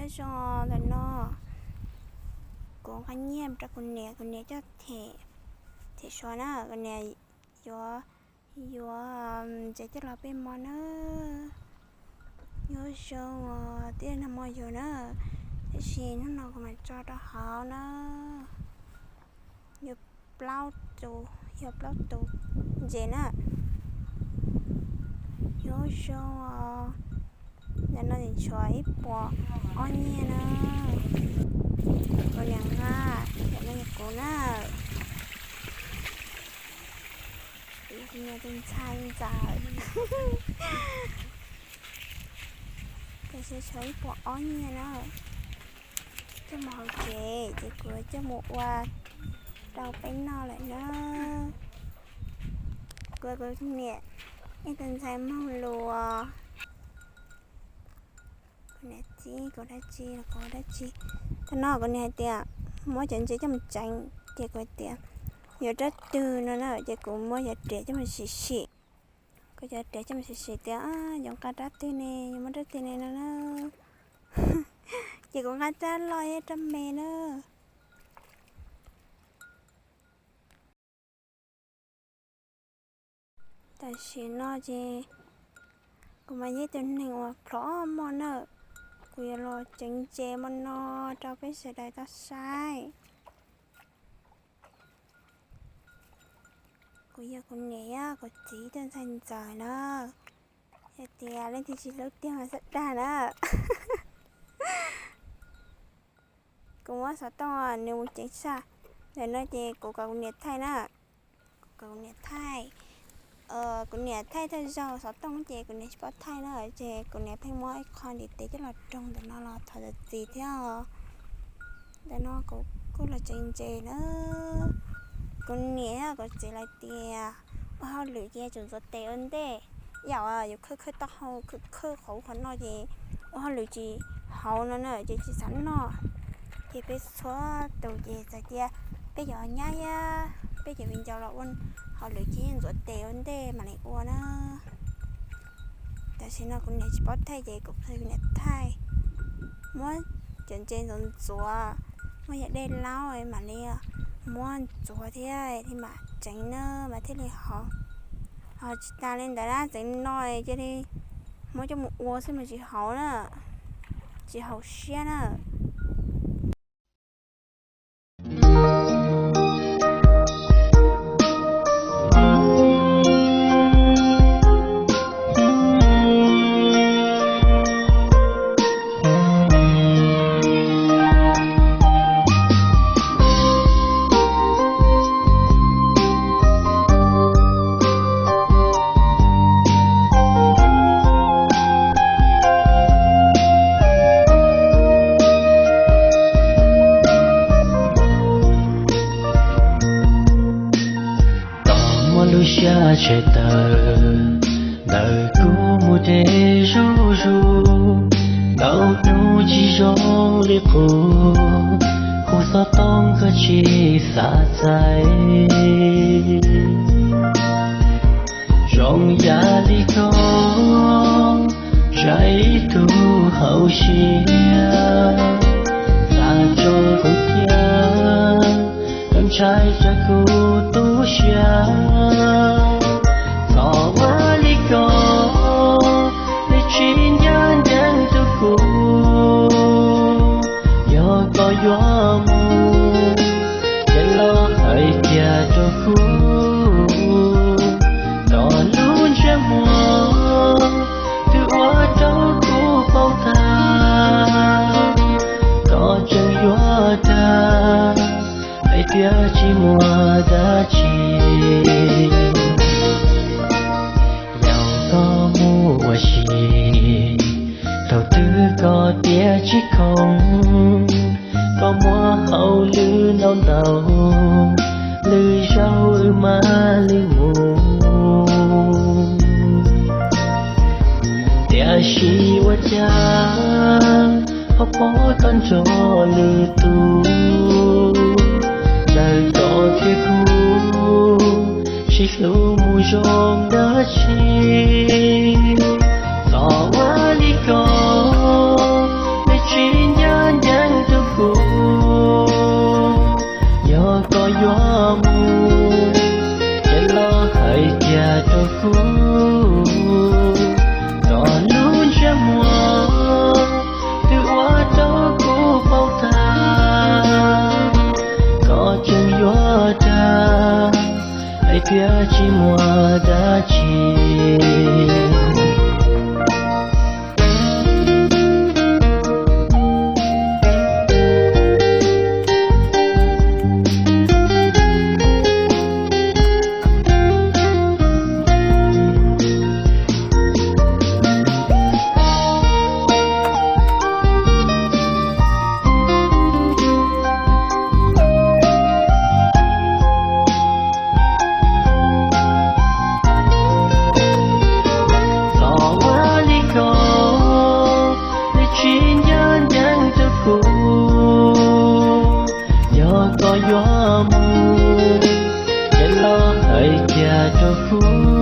Zoo ntawm no kuv nqa nyiaj rau kuv niam, kuv niam coj them, them suav na, kuv niam yuav, yuav ntses coj los peb mov na. Nyob zoo os, tij laug Mos Yug na, tiam sis hnub no kuv mam tso rau hauv na. Yog plaub tus, yog plaub tus ntses na. Nyob zoo os, ntawm no tshuav ib puas ob nyiaj na. Kuv niam nqa, ntawm no yog kuv na. Kuv yog kuv niam tus ntxhais ntxawm. Tam sim tshuav ib puas ob nyiaj na. Coj mus hauv tsev ces kuv coj mus ua rau peb noj lawm na. Kuv, kuv niam ib tus ntxhais moog lus, kuv niam txib kuv dab tsi los kuv ua dab tsi. Thaum no kuv niam hais tias muab cov ntses coj mus tseev, ces kuv hais tias yuav rab twg no na, ces kuv muab cov riam coj mus sim sim. Kuv cov riam coj mus sim sim tias yuav nqa rab twg ne, yuav muab rab twg ne no na. Ces kuv nqa rab loj thiab rab me na. Tam sim no ces kuv mas yog ib tug neeg uas plhom moj na, kuv yuav los tseev ntses mov no rau peb sawv daws tau saib. Kuv yog kuv niam thiab kuv txiv tus ntxhais ntxawm na. Yog tias leej twg tsis hlub tiag mas txhob dag na. Kuv muab xov tooj nws mus ceev saj, ntawm no ces kuv kom kuv niam thaij na. Kuv kom kuv niam thaij. Kuv niam thaij thawj zaug xov tooj ces kuv niam tsis paub thaij na, ces kuv niam pheej muab ib qho ntiv tes coj los roog ntawm no los thov zam txim thiab os. Ntawm no kuv kuj los tseev ntses na. Kuv niam thiab kuv txiv lawv tias ua hauj lwm ces yuav tsum ntxuav tes ua ntej, yam uas yus khawb khawb taub hau khawb khawb qhov ub qhov no ces ua hauj lwm tsis haum no na ces tsis xav noj. Ces peb txhua tus ces txawm tias peb cov nyab thiab peb cov viv ncaus los ua hauj lwm ces yeej ntxuav tes ua ntej mam li ua na. Tam sim no kuv niam tsis paub thaij ces kuv qhia kuv niam thaij. Muab cov ntses ntxuav ntxuav, muab yam dej laub mam li muab ntxuav thiab thiaj mam tseev na mas thiaj li haum. Ho tsis tas li ntawd na, tseev no cia li muab coj mus ua xwb mas tsis haum na, tsis haum siab na. Tos muaj lub siab tshais tawm ntawm kuv mus deb zuj zus, ntau hnub tsis zoo li qub, hu xov tooj koj tsis xav txais. Zoo yam li koj, zais ib tug hauv siab, xa tso kuv thiab, ntshai tsam kuv tu siab. Txom ua li koj, nws tsis ncaj ncees rau kuv, yog koj yuav mus ces los hais kiag rau kuv, kom lub ntsej muag twb ua rau kuv poob tag, koj tseem yuav dag hais tias tsis muaj dab tsi. Yog koj mus ua si, thaum twg koj tias tsis khoom, koj muaj hauj lwm ntau ntau, lwm zaus wb mam li mus. Tiam sis ua cas ho pom koj nrog lwm tus, ntawm koj thiab kuv, sib hlub mus zoo dab tsi. Txom ua li koj, nws tsis Ces los hais kiag rau kuv